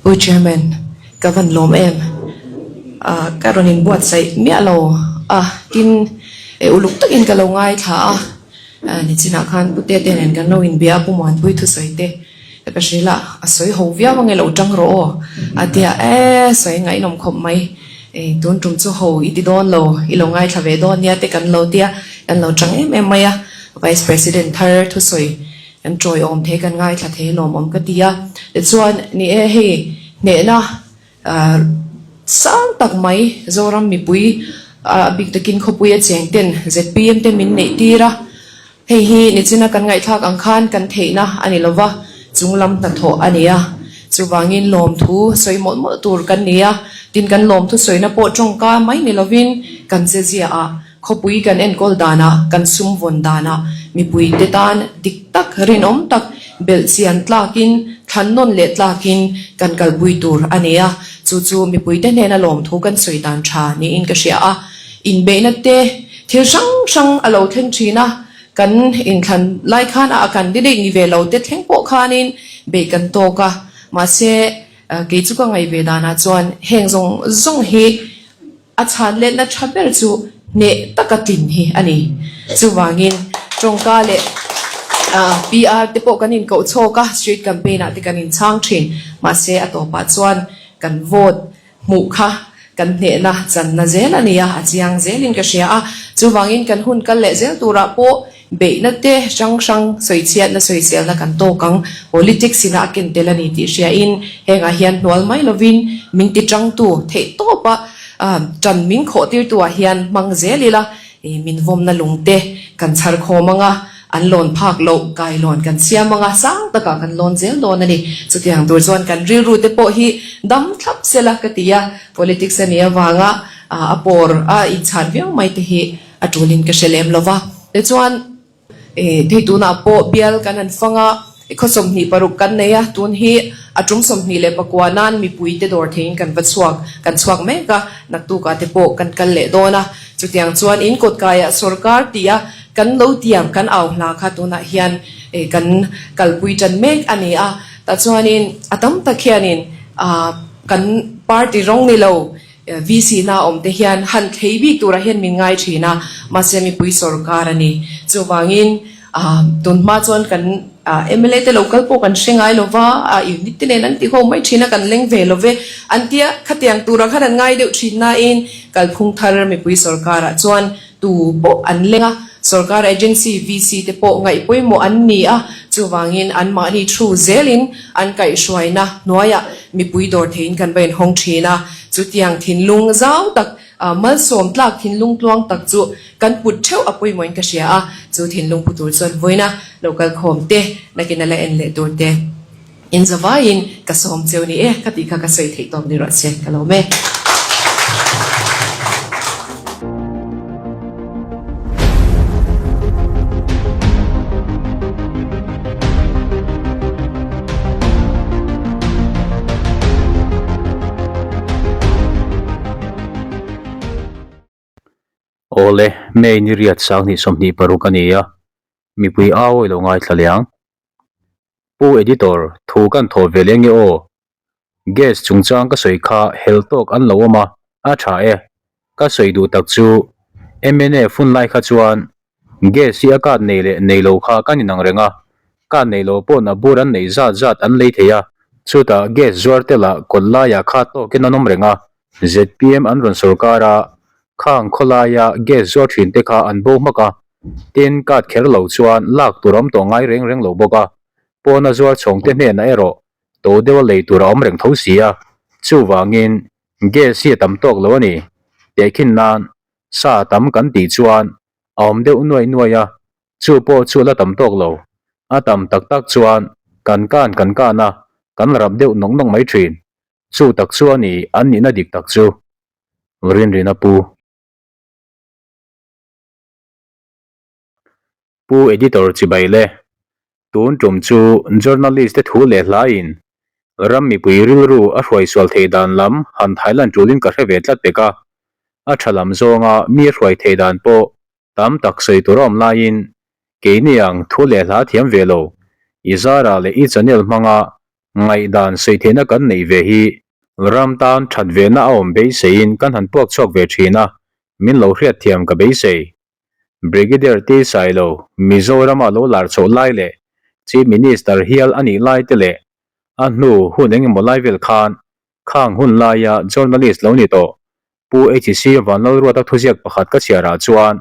Pu Chairman, ka van lawm em? Ka rawn inbuatsaih miah lo a, tin uluk takin ka lo ngaithla a, nichinah khan Pu Tete nen kan lo inbia a, Pu Muanpui thusawi te ka hrilh a, a sawi ho viau ange lo tang rawh aw a ti a, e sawi ngaihnawm khawp mai, tun tum chu ho i ti dawn lo, i lo ngaithla ve dawn nia te kan lo ti a, kan lo tang em em mai a, Vice President thar thusawi Kan tawiawm thei, kan ngaithla thei lawmawm ka ti a. Tichuan, ni e, hei hnehna sang tak mai Zoram mipui a bik takin khawpui a cheng ten zpm te min neih tir a. Hei hi nichina kan ngaihthlak ang khan kan theihna a ni lova, chunglam hnathawh a ni a. Chuvangin lawmthu sawi mawlh mawlh tur kan ni a. Tin, kan lawmthu sawina pawh tawngka mai ni lovin kan che ziaah Khawpui kan enkawl danah, kan sum vawn danah mipuite tan dik tak, rinawm tak, belhchian tlakin, thlannawn leh tlakin kan kalpui tur a ni a. Chu chu mipuite hnena lawmthu kan sawi dan tha niin ka hria a. Inbeihna te thil hrang hrang a lo thleng thin a, kan inthlan lai khan a candidate ni ve lo te thleng pawh khanin beih kan tawk a. Mahse, kei chu ka ngaih ve danah chuan heng zawng zawng hi, A chhan letna tha ber chu hneh taka tlin hi a ni. Chuvangin tawngka leh PR te pawh kan inkoh chhawk a, street campaign ah te kan inchhang thin. Mahse a tawpah chuan kan vote hmuh kha kan hnehna channa zel a ni a, a chiang zelin ka hria a. Chuvangin kan hun kal leh zel turah pawh Beihna te hrang hrang sawichhiatna sawiselna kan tawk ang. Politics ina a ken tel a ni tih hriain hengah hian hnual mai lovin min ti tangtu theih tawpa tan min khawh tirtuah hian hmang zel ila min vawmna lung te kan chhar khawm ang a, an lawn phak loh kailawn kan siam ang a, sang takah kan lawn zel dawn a ni. Chutiang tur chuan kan rilru te pawh hi dam thlap sela ka ti a, politics a nih avanga a pawr a inchhan viau mai te hi A tulin ka hre lem lo va. Tichuan, hei tunah pawh bial kan han fang a, khaw 26 kan nei a, tun hi a tum 29 nan mipuite dawr theiin kan va chhuak, kan chhuak mek a, naktukah te pawh kan kal leh dawn a. Chutiang chuan in kawtkaiah sorkar tia kan lo tiam kan au hla kha tunah hian kan kalpui tan mek a ni a. Tah chuanin a tam tak hianin kan party rawng ni lo, VC na awm te hian han thlei bik turah hian min ngai thin a, mahse mipui sorkar a ni. Chuvangin tunhma chuan kan mla te lo kal pawh kan hre ngai lo va, unit te nen an ti ho mai thin a, kan leng ve lo ve an tia, khatiang turah khan an ngai deuh thin nain kalphung thar mipui sorkarah chuan tu pawh an leng a, sorkar agency VC te pawh ngaih pawimawh an ni a, chuvangin anmahni thu zelin an kaihhruaina hnuaiah mipui dawr theiin kan va inhawng thin a, chutiang thinlung zau tak, malsawm tlak thinlung tluang tak chu kan put theuh a pawimawhin ka hria a, chu thinlung pu tur chuan vawiina lo kalkhawm te, nakin a la en leh tur te. In zavaiin ka sawm cheu ni e, ka tih kha ka sawi theih tawk ni rawh se, ka lawm e. Awle, May ni riat 2026 a ni a, mipui au i lo ngaithla leh ang. Pu Editor, thu kan thawh ve leh nge aw? Gas chungchang ka sawi kha hel tawk an lo awm a, a tha e. Ka sawi duh tak chu mnf hun lai kha chuan gas hi a card nei leh nei lo kha kan inang reng a, card nei lo paw'n a bur an neih zat zat an lei thei a, chutah gas zuar te lah kawt laiah kha tawkin an awm reng a, zpm an rawn sawrkar a, khang khawlaia gas zuar thin te kha an bo hmak a, Tin, card kher lo chuan lak tur a awm tawh ngai reng reng lo bawk a, pawna zuar chhawng te hnenah erawh to deuha lei tur a awm reng tho si a, chuvangin gas hi a tam tawk lo a ni. Tehkhin nan sa a tam kan tih chuan a awm deuh nuai nuai a, chu pawh chu a la tam tawk lo. A tam tak tak chuan kan kan kan kan a, kan rap deuh nawk nawk mai thin. Chu tak chu a ni an nihna dik tak chu. Rinrina pu. Pu Editor chibai le. Tun tum chu journalist te thu leh hlaiin ram mipui rilru a hruai sual thei dan lam han thailan tulin ka hre ve tlat pek a. A tha lam zawnga mi a hruai thei dan pawh tam tak sawi tur a awm laiin keini ang thu leh hla thiam ve lo i zara leh i channel hmanga. Ngaihdan sawi theihna kan neih ve hi ram tan that vehna a awm beiseiin kan han puak chhuak ve thin a, min lo hriatthiam ka beisei. Brigadier T Sailo, Mizorama lo lar chhoh lai leh Chief Minister hial a nih lai te leh a hnu hun engemaw lai vel khan khang hun laia journalist lo ni tawh Pu HC Vanlalruata thuziak pakhat ka chhiarah chuan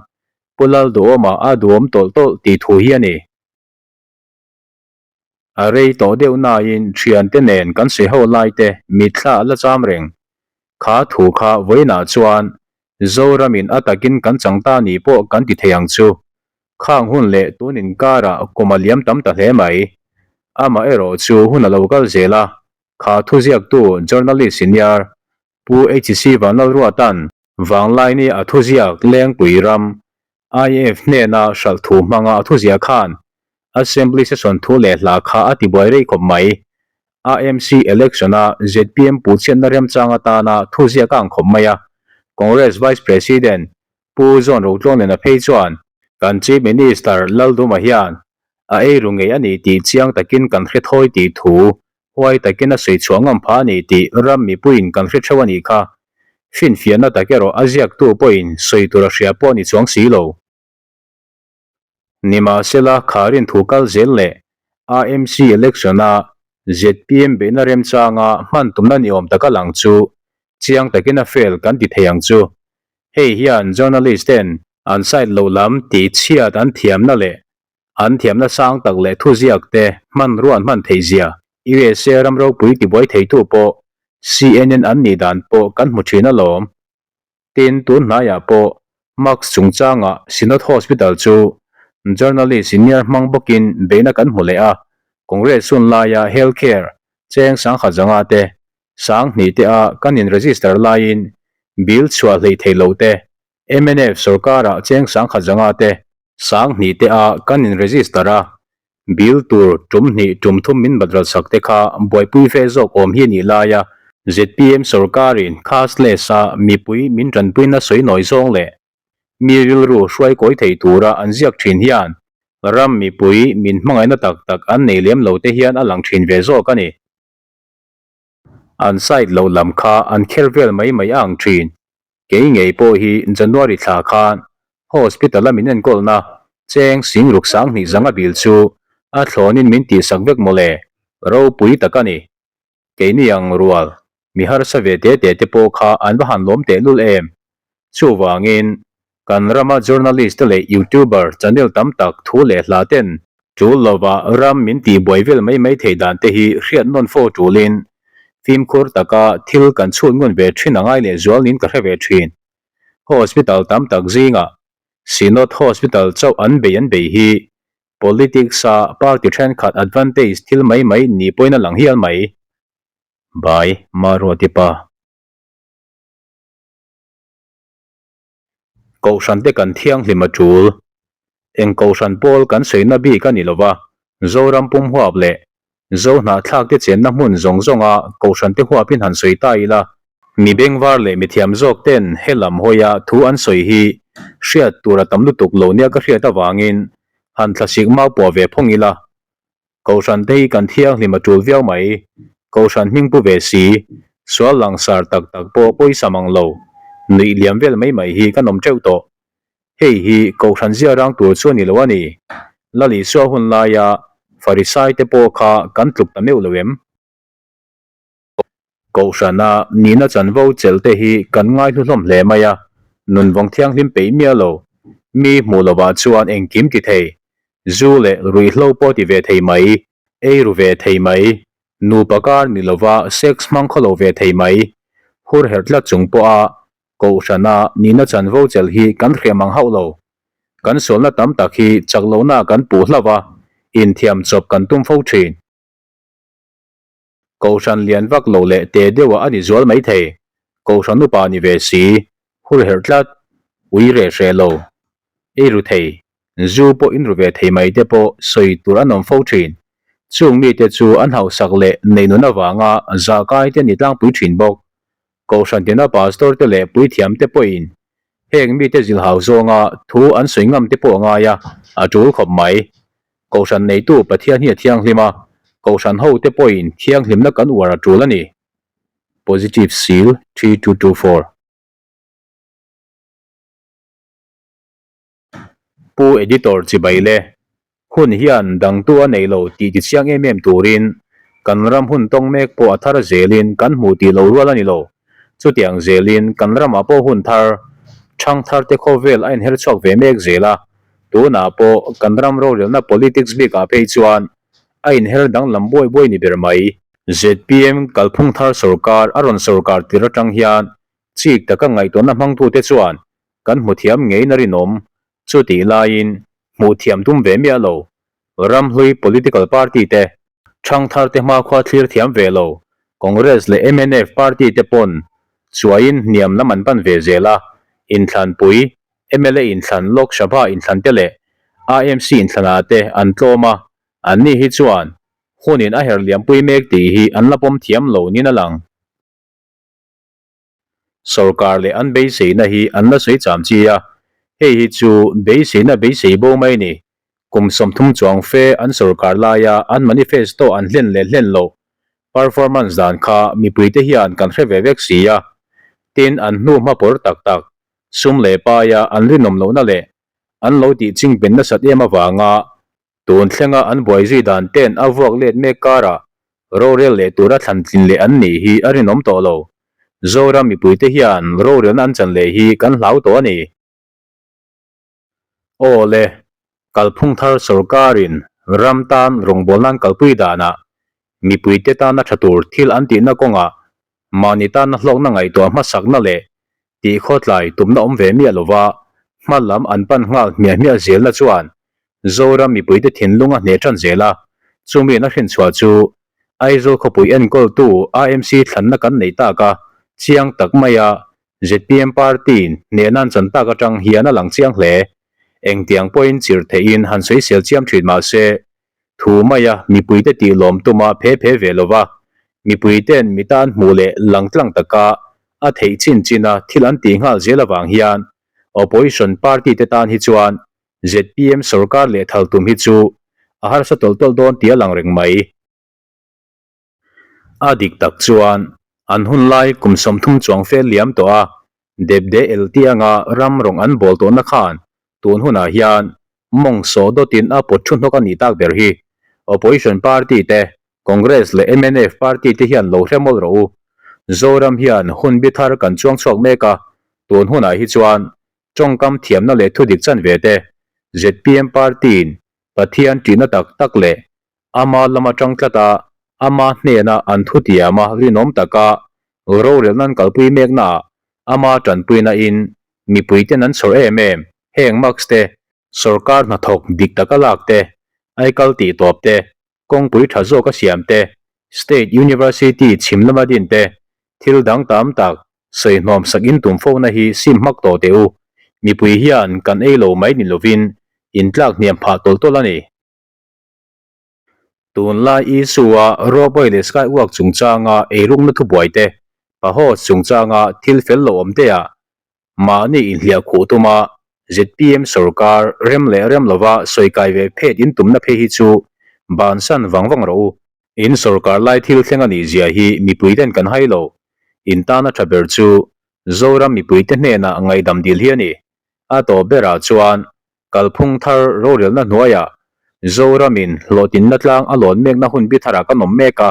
Pu Lalduhawma a duhawm tawlh tawlh tih thu hi a ni. A rei tawh deuh nain thiante nen kan sawi ho lai te mitthla a la cham reng. Kha thu kha vawiinah chuan Zoramin a takin kan chang ta ni pawh kan ti thei ang chu. Khang hun leh tun inkarah kum a liam tam ta hle mai. Amaherawh chu hun a lo kal zel a, kha thuziaktu journalist senior Pu HC Vanlalruata'n Vanglaini a thuziak Lengpui ram IAF hnena hralh thu hmanga a thuziah khan Assembly session thu leh hla kha a tibuai rei khawp mai. AMC election-a zpm puhchhiatna remchang atana thuziak a ang khawp mai a, Congress Vice President Pu John Rotluangliana phei chuan kan Chief Minister Lalduma hian a eiru ngei a ni tih chiang takin kan hre thawi tih thu Huai takin a sawi chhuah ngam phah a ni tih ram mipuiin kan hre theuh a nih kha. Finfiahna tak erawh a ziaktu pawhin sawi tur a hria pawh a ni chuang si lo. Nimahsela, Kharin thu kal zel leh AMC election-a zpm beihna remchanga hman tumna ni awm taka lang chu chiang takin a fail kan ti thei ang chu. Hei hian journalist ten an side loh lam tihchhiat an thiamna leh An thiamna sang tak leh thuziak te hmanrua an hman theih zia USA ram ropui tibuai theitu pawh CNN an nih dan pawh kan hmu thin alawm. Tin, tun hnaiah pawh Max chungchanga Synod Hospital chu journalist senior hmang bawkin beihna kan hmu leh a, Congress hun laia health care cheng sangkhat zanga te, sanghnih te a kan in register laiin bill chhuah hleih theih loh te, mnf sorkarah cheng sangkhat zanga te, Sanghnih te a kan in register a, bill tur tum hnih tum thum min bat ral sak te kha buaipui fe zawk awm hi nih lai a, zpm sorkarin cashless a mipui min tanpuina sawi nawi zawng leh mi rilru hruai kawi thei tura an ziak thin hian ram mipui min hmangaihna tak tak an nei lem lo te hian a lang thin ve zawk a ni. An side lo lam kha an kher vel mai mai a ang thin. Kei ngei pawh hi January thla khan hospital a min enkawlna cheng Singruk Sanghnih zanga bil chu a thlawnin min tihsak vek mawle, ropui tak a ni. Keini ang rual, mi harsa ve te te te pawh kha an va han lawm tehlul em. Chuvangin, kan rama journalist te leh youtuber channel tam tak thu leh hla ten tul lova ram min tihbuai vel mai mai thei dan te hi hriat nawn fo tulin fimkhur taka thil kan chhut ngun ve thin a ngai leh zual niin ka hre ve thin. Hospital tam tak zingah Synod Hospital chauh an bei an bei hi politics a party thenkhat advantage thil mai mai ni pawhin a lang hial mai. By Maruati Pa. Kohhran te kan thianghlim a tul. Eng kohhran pawl kan sawi na bik a ni lova, Zoram pum huap leh Zo hnahthlak te chenna hmun zawng zawnga kohhran te huapin han sawi ta ila, mi bengvar leh mithiam zawk ten he lam hawia thu an sawi hi hriat tur a tam lutuk lo nia ka hriat avangin han thlasik mau puah ve phawng ila. Kohhran te hi kan thianghlim a tul viau mai. Kohhran hming pu ve si, sual langsar tak tak pawh pawisa mang lo, nuih liam vel mai mai hi kan awm teuh tawh. Hei hi Kohhran zia rang tur chu a ni lo a ni. Lal Isua hun laia Farisai te pawh kha kan tluk ta meuh lo em? Kohhrana nihna chanvo chelh te hi kan ngaihlu hlawm hle mai a, nunvawng thianghlim peih miah lo, mi hmuh lovah chuan engkim ti thei, zu leh ruihhlo pawh ti ve thei mai, ei ru ve thei mai, nupa kar ni lova sex hmang khaw lo ve thei mai, hur herh tlat chung pawha Kohhrana nihna chanvo chelh hi kan hriam ang hauh lo. Kan sualna tam tak hi chak lohna kan puh hlauh a, inthiam chawp kan tum fo thin. Kohhran lian vak lo leh te deuhah a ni zual mai thei. Kohhran upa ni ve si, hur herh tlat, ui reh hreh lo, ei ru thei, zu pawh in ru ve thei mai te pawh sawi tur an awm fo thin. Chung mite chu an hausak leh neihnun avanga zahkai te ni tlangpui thin bawk. Kohhran tina pastor te leh puithiam te pawhin heng mite zilhau zawnga thu an sawi ngam te pawh a ngai a, a tul khawp mai. Kohhran neitu Pathian hi a thianghlim a. Kohhran hote pawhin thianghlimna kan uar a tul a ni. Positive Seal 3224. Pu Editor chibai le, hun hian dangtu a nei lo tih tichiang em em turin kan ram hun tawng mek pawh a thar zelin kan hmuh tih lo rual a ni lo. Chutiang zelin kan ramah pawh hun thar, thang thar te khawvel a inher chhuak ve mek zel a, tunah pawh kan ram rorelna politics bikah phei chuan a inher danglam buai buai ni ber mai. Zpm kalphung thar sorkar a rawn sorkar tir atang hian chik taka ngaihtuahna hmangtute chuan kan hmu thiam ngeiin a rinawm. Chutih laiin hmuh thiam tum ve miah lo. Ramhlui political party te, thangthar te hmakhua thlir thiam ve lo, Congress leh mnf party te pawn chuaiin hniam lam an pan ve zel a, inthlanpui, mla inthlan, Lok Sabha inthlan te leh AMC inthlanah te an tlawm a, anni hi chuan hunin a her liampui mek tih hi an la pawm thiam lo niin a lang. Sorkar leh an beiseina hi an la sawi cham chi a, hei hi chu beiseina beisei bo mai ni. Kum 30 chuang fe an sorkar laia an manifesto an hlen leh hlen loh performance dan kha mipuite hian kan hre ve vek si a. Tin, an hnu hma pawr tak tak, sum leh paia an rinawm lohna leh an lo tih chingpen nasat em avanga Tun thlenga an buai zui dan ten a vuak let mek karah rorel leh tura thlan tlin leh an nih hi a rinawm tawh lo. Zoram mipuite hian rorelna an chan leh hi kan hlau tawh a ni. Aw le, kalphung thar sorkarin ram tan rawngbawlna an kalpui danah mipuite tana tha tur thil an tihna kawngah Mahni tana hlawkna ngaihtuah hmasakna leh tih khawtlai tumna awm ve miah lova hma lam an pan nghal hmiah hmiah zelna chuan Zoram mipuite thinlung a hneh tan zel a, chumiin a hrinchhuah chu Aizawl khawpui enkawltu AMC thlanna kan neih tak a, chiang tak maia zpm party-in hnehna an chan tak atang hian a lang chiang hle. Engtiang pawhin chirh theihin han sawisel chiam thin mah se, Thu maia mipuite tih lawm tuma phe phe ve lova, mipuite'n mi tan hmuh leh langtlang taka a theih chin china thil an tih nghal zel avang hian Opposition party te tan hi chuan zpm sorkar leh thal tum hi chu a harsa tawlh tawlh dawn tih a lang reng mai. A dik tak chuan an hun lai kum 30 chuang fel liam tawh a, depde elti anga ram rawng an bawl tawhna khan tun hunah hian mawng sawh dawtin a pawt thu hnawk a nih tak ber hi. Opposition party te, Congress leh mnf party te hian lo hre mawlh rawh u. Zoram hian hun bi thar kan chuang chhuak mek a, tun hunah hi chuan tawngkam thiamna leh thudik chanve te zpm party-in Pathian ṭihna tak tak leh Ama lam atang tlat a, ama hnena an thutiam a rinawm taka rorelna an kalpui meknaah ama tanpuina in mipuiten an chhawr em em, heng mask te, sorkar hnathawk dik taka lak te, aikal tih tawp te, kawngpui tha zawk a siam te, state university chhim lama din te, thil dang tam tak sawihnawm sak in tum fona hi sim hmak tawh teh u, mipui hian kan ei lo mai ni lovin intlak hniam phah tawlh tawlh a ni. Tunlai Isua Ropeway leh Skywalk chungchanga eirukna thubuai te, Pahoss chungchanga thil fel lo awm te ah mahni inhliah khuh tuma zpm sorkar rem leh rem lova sawi kai ve phet in tumna phei hi chu bansan vang vang rawh u. In sorkar lai thil thleng a nih zia hi mipui ten kan hai lo. In tana tha ber chu Zoram mipui te hnenah ngaihdam dil hi a ni. A tawp berah chuan Kalphung thar rorelna hnuaiah Zoramin hlawhtinna tlang a lawn mekna hun bi tharah kan awm mek a,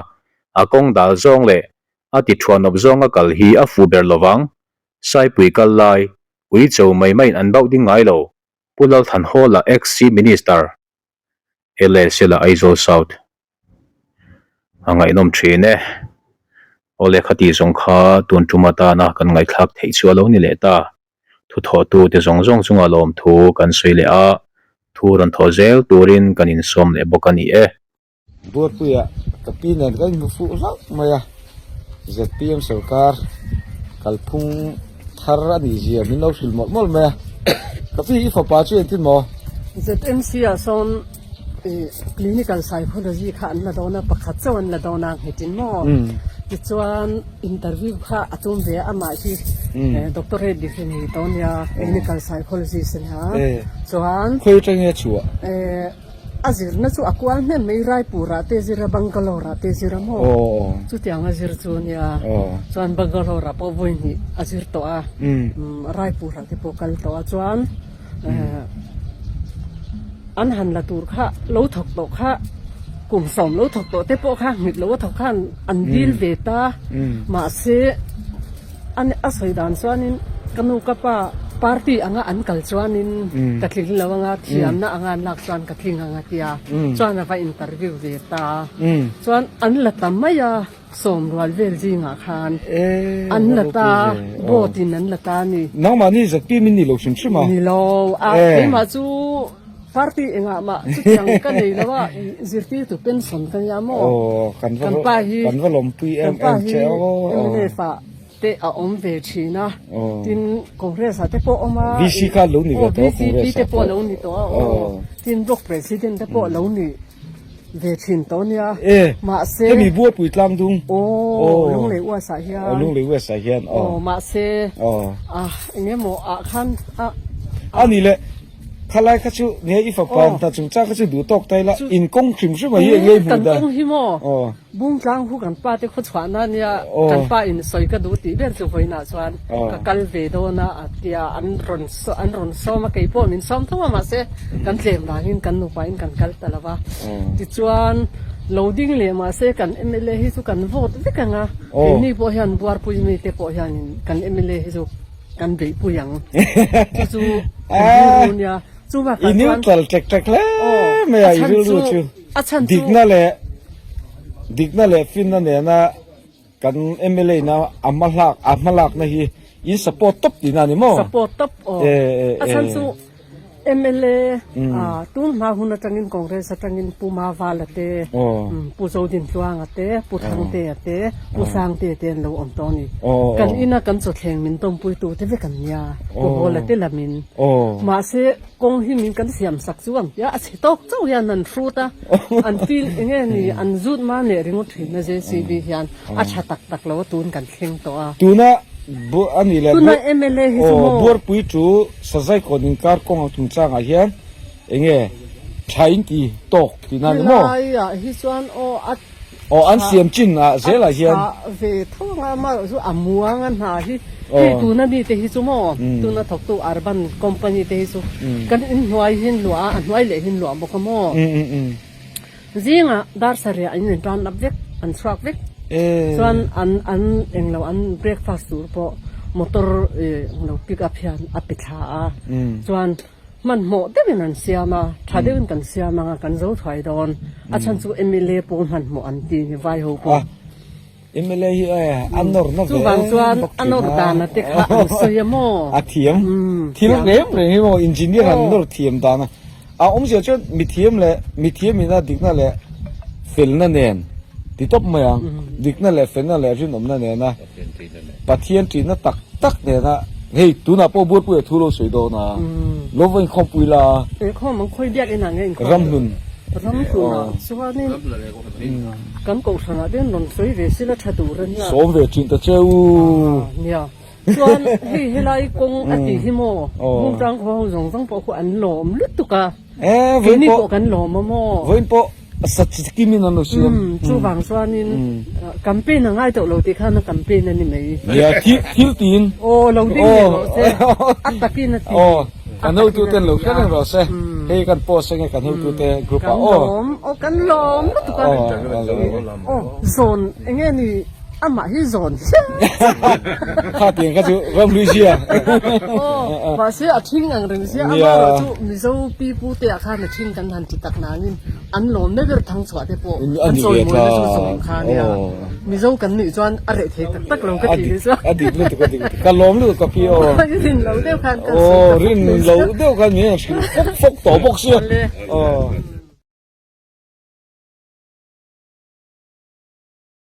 a kawng dal zawng leh a ti thuanawp zawnga kal hi a fuh ber lovang. Saipui kal lai, ui cho mai maiin an bauh ding ngai lo, Pu Lalthanhawla ex-Chief Minister, LSL-a Aizawl South. A ngaihnawm thin e. Awle khati zawng kha tun tum atana kan ngaihthlak theih chu a lo ni leh ta. Thuthawhtute zawng zawng chunga lawmthu kan sawi leh a, thu rawn thawh zel turin kan insawm leh bawk a ni e. Buarpuia ka pi nen kan inhmu fuh hlauh mai a, zpm sorkar kalphung thar a nih zia min lo hrilh mawlh mawlh mai a, ka pi i fapa chu engtin maw? ZMC ah sawn ih clinical psychology kha an la dawn a, pakhat chauh an la dawn a nghetin maw? Tichuan interview kha a tum ve a, amah hi doctorate degree nei tawh a nia, clinical psychologist a nia, chuan Khawi atang nge a chhuah? Eh. A zirna chu a kual hnem mai Raipur ah te zir a Bangalore ah te zir a maw chutiang a zir chu nia chuan Bangalore ah pawh vawi hnih a zir tawh a Raipur ah te pawh kal tawh a chuan an han la tur kha lo thawk tawh kha kum sawm lo thawk tawh te pawh kha nghet lo a thawk khan an dil ve ta mahse A sawi dan chuanin ka nu ka pa party anga an kal chuanin ka tling lo anga thiamna anga an lak chuan ka tling ang a tia chuan a va interview ve ta chuan an la ta mai a sawmrual vel zingah khan an la ta boat in an la ta a ni. Nangmahni ZPM in ni lo hrim hrim a? Ni lo a keimah chu party engah mah chutiang ka nei lo a zirtirtu pension ka nia maw kan pa hi kan va lawmpui em em che aw MNF ah te a awm ve thin a tin Congress ah te pawh awm a VC kha lo ni ve tawh a Congress ah te pawh lo ni tawh a aw tin block president te pawh lo ni ve thin tawh nia mahse hemi buaipui tlang dung aw Lunglei West ah hian Lunglei West ah hian aw mahse a engemaw ah khan a a ni le Khalai kha chu nge i fapa hna chungchang kha chu duh tawk ta ila in kawng hrim hrim a hi eng nge i hmuh dan? Kan kawng hi maw Bungtlang hu kan pa te khaw chhuahna nia kan pa in sawi ka duh tih ber chu vawiinah chuan ka kal ve dawn a a tia an rawn an rawn sawm a keipawh min sawm tho a mahse kan tlem vangin kan nupa in kan kal ta lo va tichuan lo ding leh mahse kan mla hi chu kan vote vek ang a keini pawh hian buarpui mite pawh hianin kan mla hi chu Kan beihpui ang. Chu chu kan rilru nia. Chu bakah I chuan neutral ṭek ṭek hle mai a, i rilru chu. A chhan chu. Dikna leh dikna leh finna nena kan mla ina a hmalak a hmalakna hi in support tawp tihna a ni maw? Support tawp aw. A chhan chu Mla tun hma hun atangin Congress atangin Pu Mavala te, Pu Zodintluanga te, Pu Thangtea te, Pu Sangtea te an lo awm tawh a ni. Kan ina kan chawthleng min tawmpuitu te vek an nia, Pu Hawla te lamin. Mahse kawng hi min kan siam sak chu ang tia a chhe tawk chauh hian an hrut a, an feel eng nge ni an zut ma leh ringawt thin a JCB hian a tha tak tak lo a tun kan thleng tawh a. Tuna a ni leh Tuna mla hi chu maw? Buarpui chu Sazai kawn inkar kawng ang chungchangah hian eng nge tha in ti tawk tihna a ni maw? Helai ah hi chuan aw a Aw an siam chin ah zel ah hian. A tha ve tho ang a amaherawh chu a muang a hna hi hei tuna mi te hi chu maw tuna thawktu urban company te hi chu kan inhnuai hi an luah a a hnuai leh hi an luah bawk a maw? Zingah dar sarih ah in in tan up vek, an chhuak vek. Chuan an an englo an breakfast tur pawh motor lo pick up hian a pe thla a. Chuan hmanhmawh deuhin an siam a, tha deuhin kan siam anga kan zo thuai dawn. A chhan chu mla pawh hmanhmawh an ti ni vai ho pawh. Mla hi a nawr na ve Chuvang chuan a nawr dan a te kha an sawi a maw? A thiam. Thil reng reng hi maw engineer an nawr thiam dan a. A awmzia chuan mithiam leh mithiam ina dikna leh felna nen ti tawp mai ang. Dikna leh felna leh rinawmna nena Pathian ṭihna tak tak nena hei tunah pawh Buarpuia thu lo sawi dawn a, lo va inkhawmpui la. Inkhawm ang khawi biak inah nge inkhawm? Ramhlun. Ramhlunah chuanin kan kohhranah te rawn sawi ve sila tha tur a nia. Sawm ve thin ta che u. Nia. Chuan hei helai kawng a tih hi maw Bungtlang khua ho zawng zawng pawh khu an lawm lutuk a. Keini pawh kan lawm a maw. Vawiin pawh sat chi kim in an lo siam. Chuvang chuanin campaign a ngai tawh lo tih khan a campaign a ni mai. Nia thil tiin. Aw lo ding leh rawh se. A takin a ti. Aw kan hotu ten lo hre reng rawh se. Hei kan post ange kan hotu te group ah aw. Kan lawm aw kan lawm lutuk a. Aw zawn enge ni. Amah hi zawn hian Kha tiang kha chu ramhlui zia. Aw, mahse a thing ang reng zia ama erawh chu Mizo pi pu te ah khan a thing kan han ti tak nangin an lawmna ber thang chhuah te pawh an chawimawi na chu zawn kha ania. Mizo kan nih chuan a reh thei tak tak lo ka ti hi chuan. A dik lutuk a dik lutuk. Ka lawm lutuk ka pi aw. Rin lo deuh khan ka sawi Aw, rin lo deuh khan min han hrilh fawk fawk tawh bawk sia. Aw.